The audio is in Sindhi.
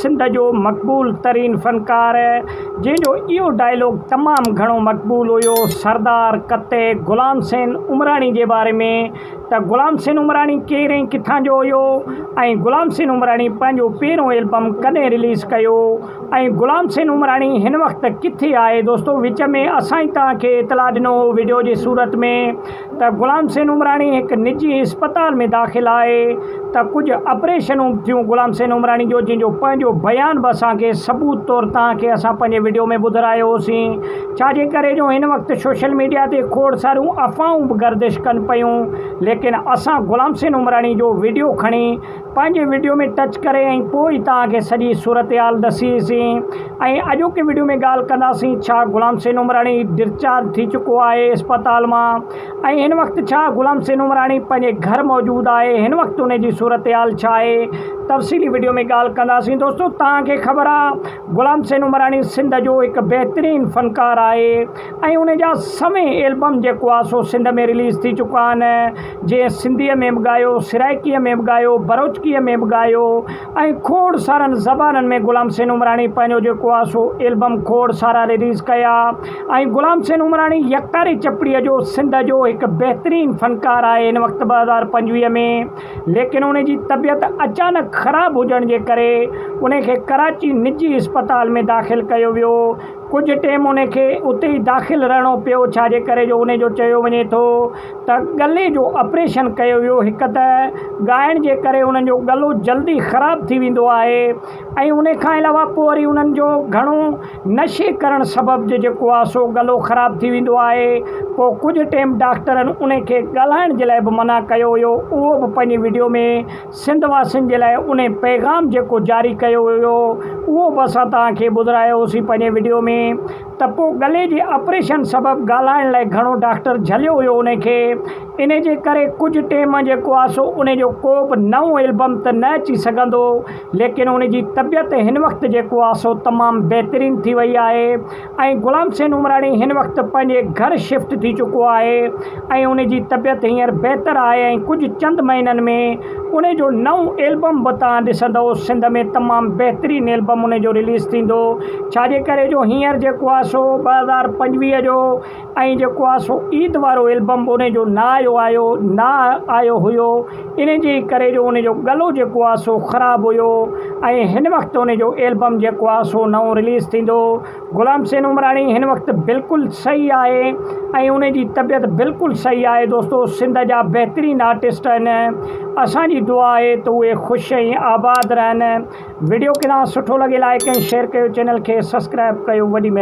سنڌ جو مقبول ترين فنڪار جنهن جو اهو ڊائلاگ تمام گهڻو مقبول هيو سردار ڪتي غلام حسين عمراڻي جي باري ۾ ته غلام حسين عمراڻي ڪير ۽ ڪٿان جو هيو ۽ غلام حسين عمراڻي پنهنجو پهريون البم ڪڏهن رليز ڪيو ۽ غلام حسين عمراڻي هن وقت ڪٿي آهي دوستو وچ ۾ اسان ئي توهان کي اطلاع ڏنو هو وڊيو جي صورت ۾ ته غلام حسين عمراڻي هڪ نجي اسپتال ۾ داخل آهي ته ڪجهه آپريشنون به ٿيون غلام حسين عمراڻي جو جنهن جو پنهنجو بيان به اسان کي ثبوت طور توهان کي اسان پنهنجي وڊيو ۾ ٻڌرايو هوسين ڇا جي ڪري جو هن وقت سوشل ميڊيا تي کوڙ ساريون افواهون به گردش ڪن پيون ليڪن اسان غلام حسين عمراڻي جو وڊيو کڻي پنهنجي وڊيو ۾ ٽچ ڪري ۽ پوء ئي توهان کي سڄي صورتحال ڏسيسين ۽ اڄوڪي وڊيو ۾ ڳالهه ڪنداسين ڇا غلام حسين عمراڻي ڊسچارج ٿي چڪو آهي اسپتال مان ۽ هن وقت ڇا غلام حسين عمراڻي پنهنجي گهر موجود آهي هن وقت ان جي صورتحال ڇا آهي تفصيلي وڊيو ۾ ڳالهه ڪنداسين دوستو توهان کي خبر آهي غلام حسين عمراڻي سنڌ جو هڪ بهترين فنڪار آهي ۽ ان جا سوين البم جيڪو آهي سو سنڌ ۾ رليز ٿي چڪا آهن جنهن سنڌيء ۾ به ڳايو، سرائيڪيء ۾ به ڳايو، بروچڪيء ۾ به ڳايو ۽ کوڙ سارن زبانن ۾ غلام حسين عمراڻي پنهنجو جيڪو آهي سو البم کوڙ سارا رليز ڪيا ۽ غلام حسين عمراڻي يڪتاري چپڙيء جو سنڌ جو هڪ بهترين فنڪار آهي هن وقت 2025 ۾ ليڪن ان جي طبيعت اچانڪ خراب هجڻ جي ڪري ان کي ڪراچي نجي اسپتال ۾ داخل ڪيو ويو. ڪجهه ٽيم ان کي اتي ئي داخل رهڻو پيو ڇا جي ڪري جو ان جو چيو وڃي ٿو ته ڳلي جو آپريشن ڪيو ويو هڪ ته ڳائڻ جي ڪري انهن جو ڳلو جلدي خراب ٿي ويندو آهي ۽ ان کان علاوه پوء وري انهن جو گهڻو نشي ڪرڻ سبب جو جيڪو آهي سو ڳلو خراب ٿي ويندو آهي پوء ڪجهه ٽيم ڊاڪٽرن ان کي ڳالهائڻ جي لاء به منع ڪيو ويو اهو به پنهنجي وڊيو ۾ سنڌ واسين جي لاء انهي پيغام جيڪو جاري ڪيو ويو اهو به اسان توهان کي ٻڌرايو هوسين پنهنجي وڊيو ۾ ته پوء ڳلي جي آپريشن سبب ڳالهائڻ لاء گهڻو ڊاڪٽر جهليو هيو انهي کي انهي جي ڪري ڪجهه ٽيم جيڪو آهي سو انهي جو ڪو به نئون البم ته نه اچي سگهندو ليڪن انهي جي طبيعت هن وقت جيڪو آهي سو تمام بهترين ٿي وئي آهي ۽ غلام حسين عمراڻي هن وقت پنهنجي گهر شفٽ ٿي چڪو آهي ۽ ان جي طبيعت هينئر بهتر آهي ۽ ڪجهه چند مهينن ۾ ان جو نئون البم به توهان ڏسندؤ سنڌ ۾ تمام بهترين البم ان جو رليز ٿيندو ڇا جي ڪري جو هينئر جيڪو آهي سو 2025 جو ۽ جيڪو آهي سو عيد وارو البم به ان جو نه آيو آيو نه آيو هيو ان جي ڪري جو ان جو ڳلو جيڪو آهي سو خراب هيو ۽ هن وقت ان جو البم جيڪو آهي سو نئون رليز ٿيندو. غلام حسين عمراڻي هن وقت بلڪل صحيح آهي ۽ ان جي طبيعت بلڪل صحيح آهي دوستو سنڌ جا بهترين آرٽسٽ آهن اسان جي دعا آهي ته اهي خوش ۽ آباد رهن وڊيو ڪنا سٺو لڳي لائڪ ۽ شيئر ڪيو چينل کي سبسڪرائب ڪيو وڏي مهرباني.